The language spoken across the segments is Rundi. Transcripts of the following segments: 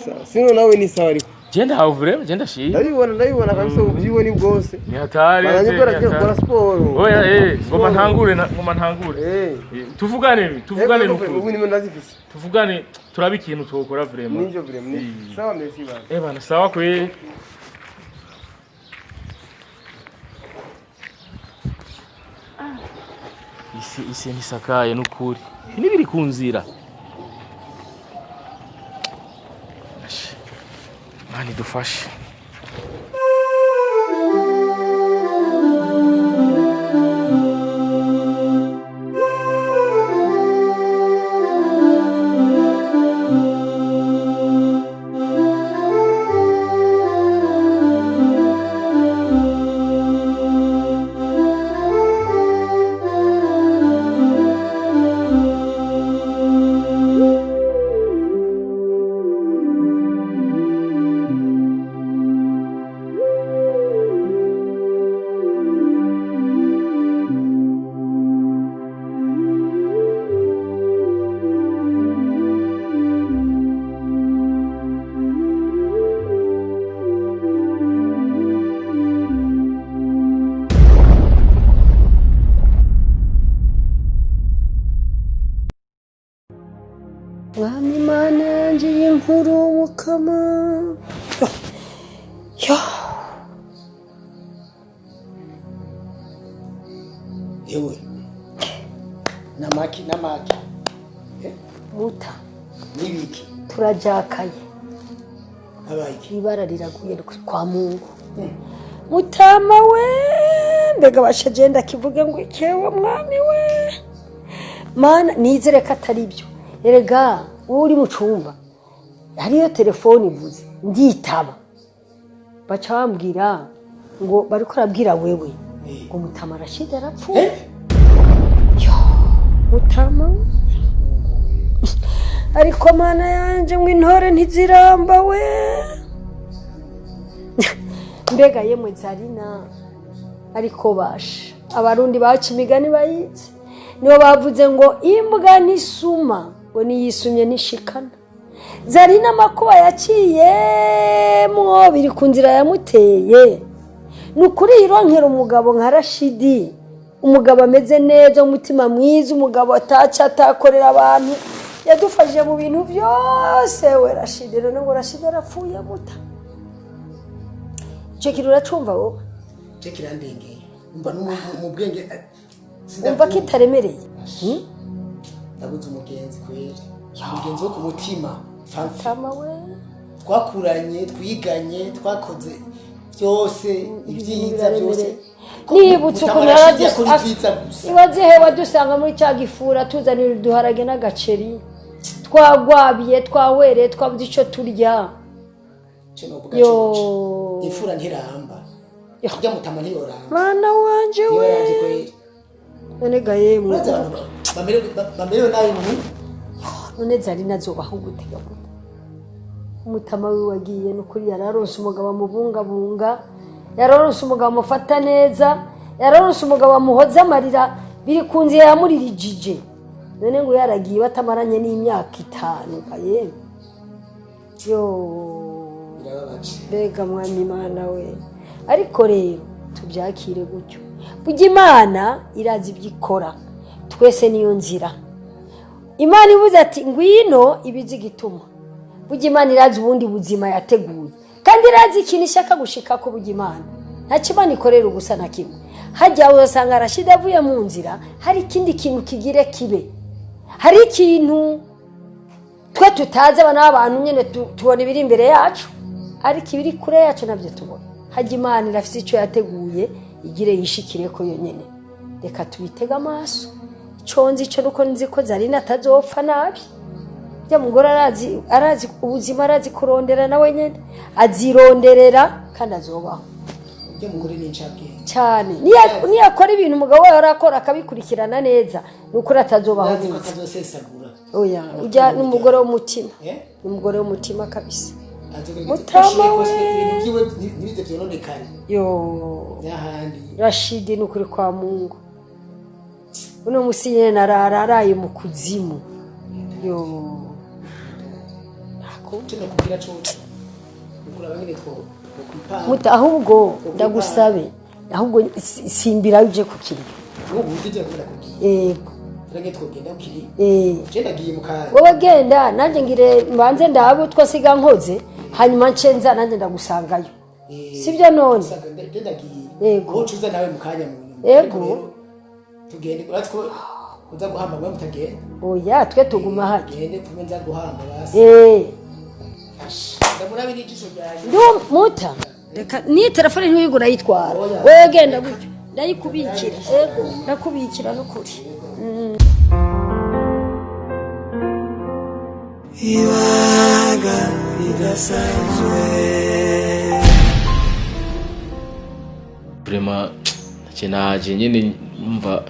Sawa. Sino nawe ni sawa ariko. Je ndahawe vraiment, je ndashimye. Ndabibona, ndabibona kabisa, ubyiwe ni bwose. Ni hatari. Baranye ni gukora hatari. gukora siporo. Oya ngoma ntangure ngoma ntangure. Tuvugane tuvugane Ego, nukuri. ubu nimwe ndazifise. Tuvugane turabe ikintu twokora vraiment. Nivyo vraiment. Sawa, merci bana. Bana, sawa kwe. Isi ntisakaye nukuri. Nibiri ku nzira. Ash. Mani dufashe. Mwami Mana yanje y'inkuru mukama yo. Ewe, namaki namaki. Muta. Nibiki? Turajakaye. Habaye iki? Ibara riraguye ni kwa Mungu. Mutama we, mbega basha kivuge ngo ikewe mwami we Mana, nizere ko atari byo. Erega wowe uri mu cumba, hariyo telefone ivuze, nditaba, baca bambwira ngo bariko arabwira wewe ngo Mutama Rashid arapfuye. Yo, Mutama we, ariko Mana yanje, ngo intore ntiziramba we. Mbega yemwe Zarina, ariko basha Abarundi baca imigani bayizi, nibo bavuze ngo imbwa ntisuma, ngo niyisumye nishikana. Zarina amakuba yaciyemwo biri ku nzira yamuteye. Ni ukuri yironkera umugabo nka Rashidi, umugabo ameze neza, umutima mwiza, umugabo ataca atakorera abantu, yadufashije mu bintu byose we Rashidi. None ngo Rashidi arapfuye. Muta, icyo kintu uracumva wowe? Je kirandengeye, umva mu bwenge Umva kitaremereye? Ndabuze umugenzi kweri, umugenzi wo ku mutima famfi. Tama we. Twakuranye, twiganye, twakoze byose ibyiza byose. Nibutse ukuntu Mutama Rashidi yakora ibyiza gusa. Ibaze he wadusanga muri cya gifura, tuzanira uduharage n'agaceri, twagwabiye, twawereye, twabuze icyo turya. Ce novuga Yo. coco, imfura ntiramba, kurya Mutama ntiyoramba. Mana wanje we. Ntiyorambye kweri. None ga yemwe. Urazi abantu bamerewe nabi mu None zari nazobaho gute gute? Umutama wiwe wagiye, nukuri yararonse umugabo amubungabunga, yararonse umugabo amufata neza, yararonse umugabo amuhoza amarira. Biri ku nzira yamuririjije, none ngo yaragiye batamaranye n'imyaka 5. Ga yemwe, yo. Birababaje. Mbega mwami Imana we, ariko rero tubyakire gutyo. Burya Imana irazi ibyo ikora, twese niyo nzira. Imana ivuze ati ngwino, ibizi igituma. Burya Imana irazi ubundi buzima yateguye, kandi irazi ikintu ishaka gushika ko. Burya Imana ntacyo Imana ikorera ubusa na kimwe. Hajya usanga Rashida avuye mu nzira, hari ikindi kintu kigire kibe, hari ikintu twe tutazi. Abana b'abantu nyine tubona ibiri imbere yacu, ariko ibiri kure yacu nabyo tubona. Hajya Imana irafite icyo yateguye igire yishikire ko yonyine. Reka tubitege amaso. Icyo nzi cyo nuko nzi ko Zarina atazopfa nabi. Ya mugore arazi ubuzima, arazi kurondera, nawe nyine azironderera kandi azobaho. Urya mugore ni incabwenge. Cyane. Niyakora ibintu umugabo we arakora akabikurikirana neza, ni ukuri atazobaho Urazi ko neza. atazosesagura. Oya, ujya n'umugore w'umutima. Eh? Ni umugore w'umutima kabisa. Azogerageza Mutama ko we. ibintu byiwe ntibize vyononekare. Yo. N'ahandi. Rashidi, ni ukuri kwa Mungu, uno musi nyine narara araye mu kuzimu. Yo, nta Yego. Cyo nakubwira cyo ukuraba nyine two kwipanga. Muta, ahubwo ndagusabe, ahubwo simbira uje ku kiriyo. Ubu ujye kubera kubwira. Yego. Turage twogenda kukiri. Eh. Je ndagiye mu kanya. Wowe genda, nanjye ngire mbanze ndabe utwo siga nkoze, hanyuma nce nza nanjye ndagusangayo. Sibyo none? Usanga je ndagiye. Yego. Wowe ucuza nawe mu kanya mu nyuma. Yego. Ariko rero, tugende uratse ko uza guhamba mwe mutagenda. Oya, twe tuguma hajya. Gende pfume nza guhamba basi. Eh. Ndamurabe n'ijisho ryanjye. Ndu muta, reka ni telefone ntiwirirwa urayitwara. Wowe genda gutyo, ndayikubikira. Ego, ndakubikira n'ukuri. Ibanga ridasanzwe. Vraiment naje nyene numva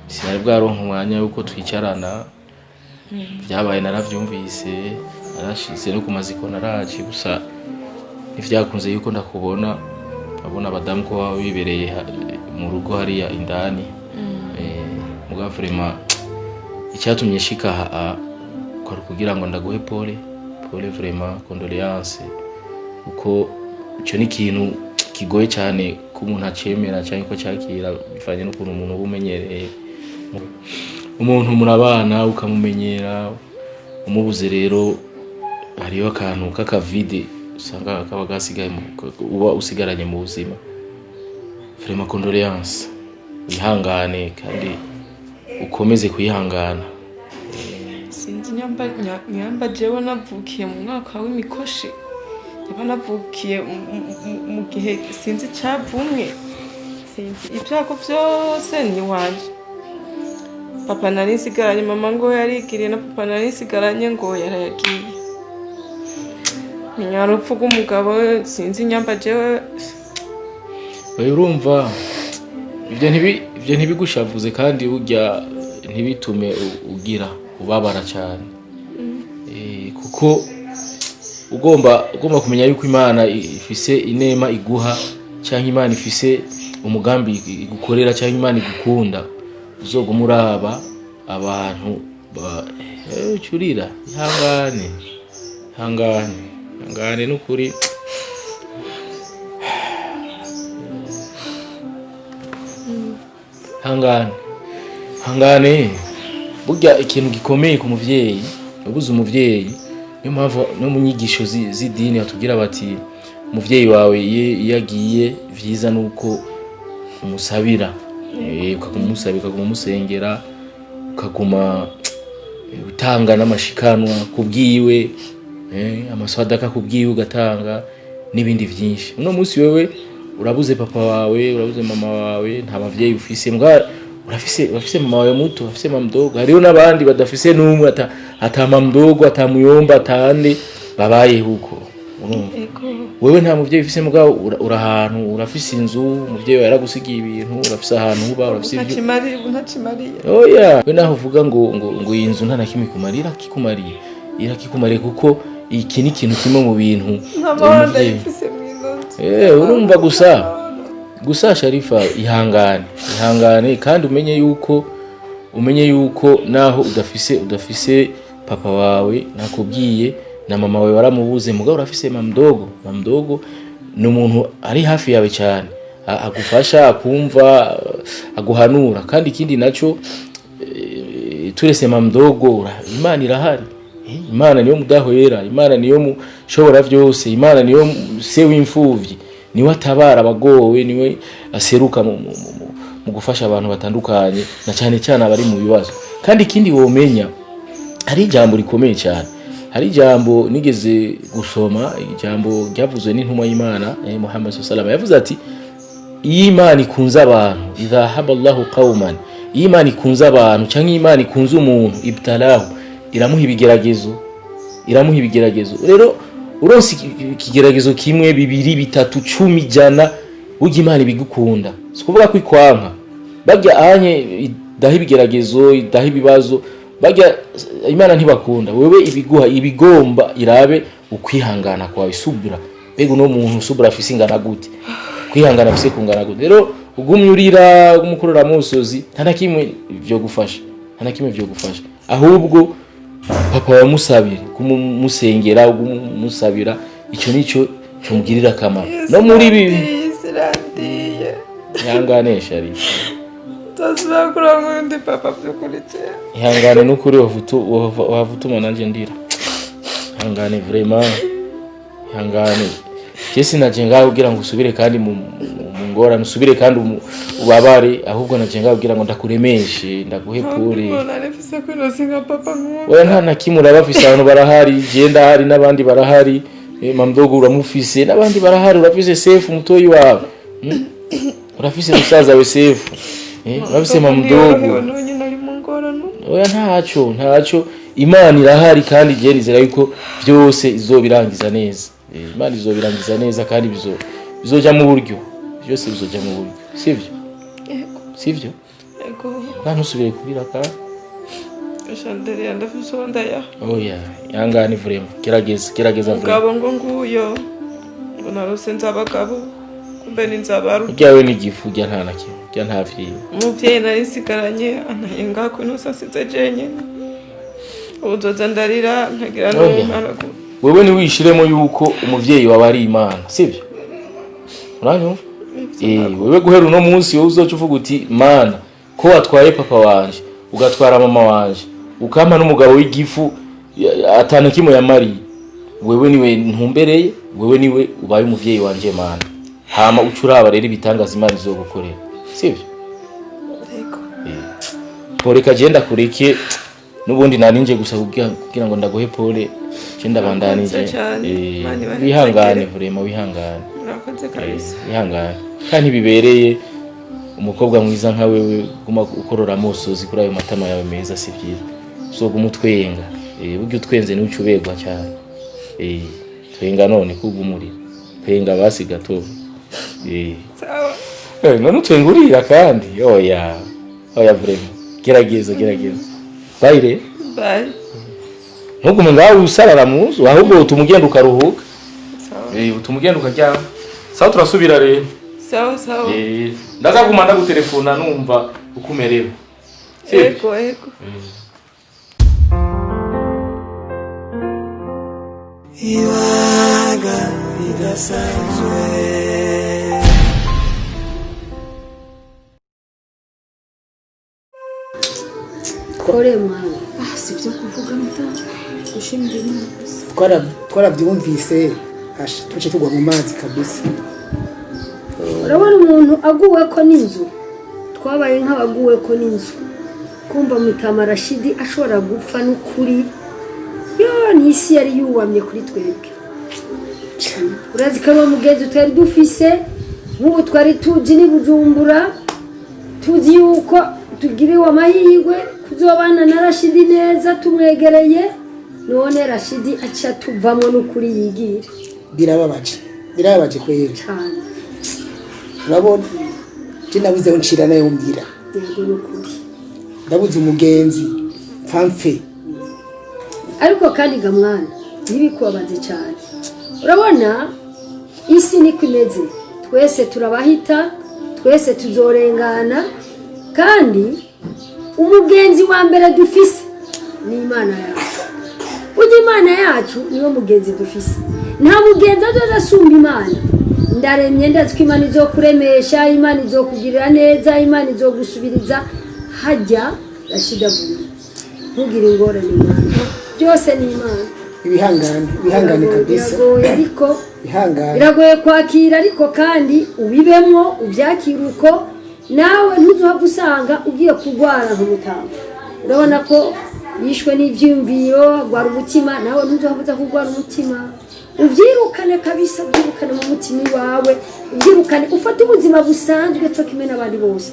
sinari bwaronka umwanya wuko twicarana. Byabaye naravyumvise, narashitse no ku maziko naraje, gusa ntivyakunze yuko ndakubona. Abona abadamu ko baba bibereye mu rugo hariya indani. Muga vraiment icyatumye nshika aha kwari kugira ngo ndaguhe pole pole, vraiment condoléance, kuko icyo ni ikintu kigoye cyane ko umuntu acemera cyangwa ko cyakira, bivanye n'ukuntu umuntu uba umenyereye umuntu, murabana ukamumenyera, umubuze rero hariho akantu k'akavide usanga kaba gasigaye uba usigaranye mu buzima. Vraiment condoléance, wihangane kandi ukomeze kwihangana. Sinzi nyamba jewe navukiye mu mwaka w'imikoshi, nyamba navukiye mu gihe sinzi icavumwe, sinzi ibyago byose ni wanje. Papa nari nsigaranye, mama ngo yarigiriye, na papa nari nsigaranye ngo yarayagiye. Menya urupfu rw'umugabo, sinzi nyamba jewe. Oya, urumva ibyo ntibigushavuze kandi burya ntibitume ugira ubabara cyane. Kuko ugomba kumenya yuko Imana ifise inema iguha, cyangwa Imana ifise umugambi igukorera, cyangwa Imana igukunda. Uzoguma uraba abantu curira, ihangane, ihangane, ihangane n'ukuri. Hangane, hangane. Burya ikintu gikomeye ku muvyeyi ubuze umuvyeyi, niyo mpamvu no mu nyigisho z'idini batubwira bati umuvyeyi wawe iyo agiye, vyiza nuko umusabira. Ukaguma umusabira, ukaguma umusengera, ukaguma utanga n'amashikanwa kubwiwe, amasadaka kubwiwe ugatanga n'ibindi vyinshi. Uno munsi wewe urabuze papa wawe, urabuze mama wawe, nta bavyeyi ufise, mbwa urafise mama wawe muto, urafise mama mdogo. Hariho n'abandi badafise n'umwe, ata mama mdogo, ata muyomba, atande babayeho uko, urumva? Ego. Wewe nta muvyeyi ufise, mugabo uri ahantu, urafise inzu, umuvyeyi wawe yaragusigiye ibintu, urafise ahantu uba, urafise ibyo. Ntacimariye ubu, ntacimariye. Oya, we naho uvuga ngo iyi nzu nta na kimwe ikumariye, irakikumariye, irakikumariye, kuko iki ni ikintu kimwe mu bintu Nta mahoro umuvyeyi ndayifise mw'ino nzu. Urumva gusa Sharifa, ihangane, ihangane, kandi umenye yuko naho udafise papa wawe, nakubwiye na mama wawe waramubuze, mugabo urafise mamdogo. Mamdogo ni umuntu ari hafi yawe cyane, agufasha, akumva, aguhanura. Kandi ikindi naco, turese mamdogo, Imana irahari. Imana niyo mudahwera, Imana niyo mushobora byose, Imana niyo se w'imfuvyi, niwe atabara abagowe, niwe aseruka mu gufasha abantu batandukanye, na cyane cyane abari mu bibazo. Kandi ikindi womenya, hari ijambo rikomeye cyane, hari ijambo nigeze gusoma, ijambo ryavuzwe n'intumwa y'Imana Muhammad sallallahu alaihi wasallam. Yavuze ati iyo Imana ikunze abantu, idha haba Allahu qauman, iyo Imana ikunze abantu cyangwa iyo Imana ikunze umuntu, ibtalahu, iramuha ibigeragezo, iramuha ibigeragezo. Rero uronse ikigeragezo kimwe, bibiri, bitatu, 10, 100, burya Imana ibigukunda. Si ukuvuga ko ikwanka. Barya anye idaha ibigeragezo, idaha ibibazo, barya Imana ntibakunda. Wewe ibiguha ibigomba irabe ukwihangana kwawe, subra. Mbega uno muntu subra afise ingana gute, kwihangana afise kungana gute? Rero ugumye urira, ugumye ukorora musozi, nta na kimwe vyo gufasha, nta na kimwe vyo gufasha. Ahubwo Papa wamusabire, kumusengera, kumusabira, ico nico cyomugirira akamaro no muri ibi. Isirandiye. Ihangane shari. Nzasubira kuronka undi papa by'ukuri jewe. Ihangane n'ukuri, wavutuma nanjye ndira. Ihangane vraiment, ihangane. Je sinaje ngaho kugira ngo usubire kandi mu ngorane, usubire kandi ubabare, ahubwo naje ngaho kugira ngo ndakuremeshe, ndaguhe pole. Umuntu ari mfise kwinosi nka papa nk'uwo. Oya, nta na kimwe, urabafise, abantu barahari, je ndahari n'abandi barahari. Mamdogo uramufise n'abandi barahari, urafise Sefu mutoyi wawe. Urafise musaza we Sefu. Urafise mamdogo. Ntiyorohewe nyine, ari mu ngorane. Oya, ntaco, ntaco, Imana irahari kandi je nizera yuko byose izobirangiza neza. Imana izobirangiza neza kandi bizoja mu buryo, byose bizoja mu buryo, sivyo? Yego. Sivyo? Yego. Nta, ntusubire kurira ka. Shanderiya, ndafise uwo ndayaha. Oya, ihangane vraiment, gerageza, gerageza vraiment. Mugabo ngo nguyo ngo narose nzabagabo, kumbe ni nzabaru. Urya we n'igifu, urya nta na kimwe, urya nta vyiwe. Umuvyeyi nari nsigaranye antaye ngako ino sasize jenyene, ubu nzoza ndarira nkagira Oya. n'umwana. Wewe niwishiremo yuko umuvyeyi wawe ari Imana, sivyo? Uranyumva? Wewe guhera uno munsi, wowe uzoca uvuga uti: "Mana, ko watwaye papa wanje, ugatwara mama wanje, ukampa n'umugabo w'igifu atana kimwe yamariye, wewe niwe ntumbereye, wewe niwe ubaye umuvyeyi wanje, Mana." Hama uca uraba rero ibitangaza Imana izogukorera, sivyo? Yego. Pole, kagenda kureke, n'ubundi narinje gusa kugira ngo ndaguhe pole, je ndabandanije. Murakoze cyane. Imana ibahe Wihangane. imigisha. Vraiment wihangane. Murakoze kabisa. Wihangane kandi ntibibereye umukobwa mwiza nka wewe guma ukorora amosozi kuri ayo matama yawe meza, si byiza. Uzoguma utwenga. Burya utwenze niwe uca uberwa cyane. Twenga none kugumurira, twenga basi gato. Sawa. None utwenga urira kandi? Oya, oya, vraiment gerageza, gerageza. Bye re. Bye. Ntugume ngaho usarara mu nzu, ahubwo utuma ugenda ukaruhuka. Sawa. Utuma ugenda ukaryama. Sawa, turasubira rero. Sawa, sawa. Ndaza kuguma ndagutelefona numva uko umerewe. Sivyo? Yego, yego. Ibanga ridasanzwe. Kore mwana. Ah, si ibyo kuvuga mutamu, gushimira Imana gusa. Twarabyumvise asha tuce tugwa mu mazi kabisa. Urabona umuntu aguwe ko n'inzu, twabaye nk'abaguwe ko n'inzu, kumva Mutama Rashidi ashobora gupfa n'ukuri yo ni isi yari yubamye kuri twebwe. Urazi ko ari mugenzi twari dufise, nk'ubu twari tuzi ni Bujumbura, tuzi yuko tugiriwe amahirwe kuzobana na Rashidi neza tumwegereye, none Rashidi aca tuvamo n'ukuri yigira. Birababaje, birababaje kweri. Cyane. Urabona je nabuze aho ncira nayo mbwira. Yego, n'ukuri. Ndabuze umugenzi mpfamfe. Ariko kandi ga mwana, ntibikubabaze cyane. Urabona isi niko imeze, twese turabahita, twese tuzorengana, kandi umugenzi wa mbere dufise ni Imana yacu. Burya Imana yacu niwe mugenzi dufise, nta mugenzi azoza asumba Imana. Ndaremye, ndazi ko Imana izokuremesha, Imana izokugirira neza, Imana izogusubiriza hajya Rashida avuye. Ntugire ingorane mwana, byose ni Imana. Ibihangane, ibihangane kabisa. Biragoye ariko. Ihangane. Biragoye kwakira, ariko kandi ubibemwo, ubyakire uko, nawe ntuzuhava usanga ugiye kurwara nk'umutamba. Urabona ko yishwe n'ibyiyumviro, agwara umutima, nawe ntuzuhava uza kurwara umutima. Ubyirukane kabisa, ubyirukane mu mutima iwawe, ubyirukane, ufate ubuzima busanzwe cyo kimwe n'abandi bose,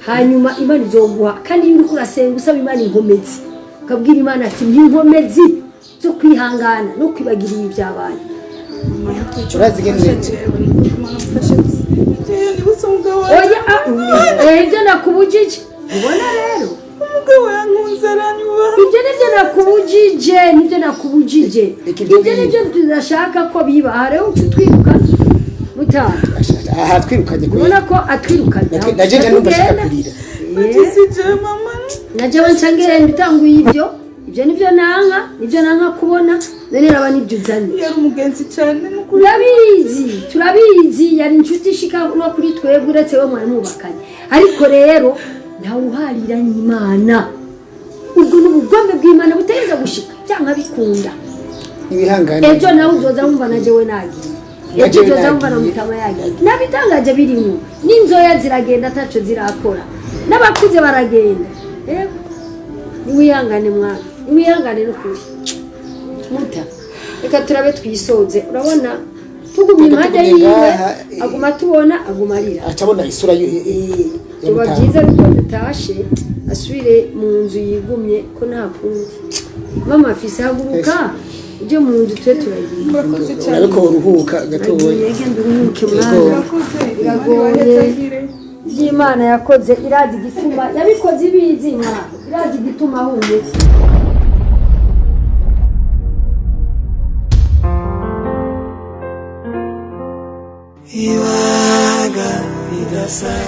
hanyuma Imana izoguha. Kandi iyo uriko urasenga usaba Imana inkomezi, ukabwira Imana ati: "Inkomezi zo kwihangana no kwibagira ibi byabaye." Urazi ingene Nibutse umugabo wanjye. Oya, ibyo nakubujije, ubona rero. Umugabo yankunze, aranyubaha. Ibyo nibyo nakubujije, nibyo nakubujije. Reka ibyo Ibyo nibyo tudashaka ko biba. Aha rero uca utwiruka mutaha. Aha twirukanye kweri. Ubona ko atwirukanye. Naje numva nshaka Tugenda. kurira. Nagize mama. Na jewe nca ngenda utanguye ibyo. Ibyo nibyo nanka, nibyo nanka kubona. None raba nibyo uzanye. Yari umugenzi cyane n'ukuri. Turabizi, turabizi, yari inshuti ishika no kuri twebwe, uretse we mwari mubakanye. Ariko rero ntawe uharira n'Imana. Ubwo ni ubugombe bw'Imana butegereza gushika cyangwa bikunda. Ibihangane. Ejo nawe uzoza wumva na jewe nagiye, ejo Jewe uzoza wumva na nagiye. Mutama yagiye. Nabitangaje birimo n'inzoya ziragenda ataco zirakora, n'abakuze baragenda. Yego, niwihangane mwana, niwihangane n'ukuri. Muta, reka turabe twisoze. Urabona tugumye impande Tugumye yiwe, ngaha, aguma tubona, aguma arira. Acabona isura ya Biba Mutama. byiza ariko dutashe, asubire mu nzu yigumye, ko nta kundi. Mama afise, haguruka ujye mu nzu, tube turagiye. Murakoze cyane. Urabe ko uruhuka gatoya. Agiye, genda uruhuke mwana. Murakoze. Biragoye. Biragoye. Iby'Imana yakoze irazi igituma yabikoze, ibizi mwana, irazi igituma ahumetse. Ibanga ridasanzwe.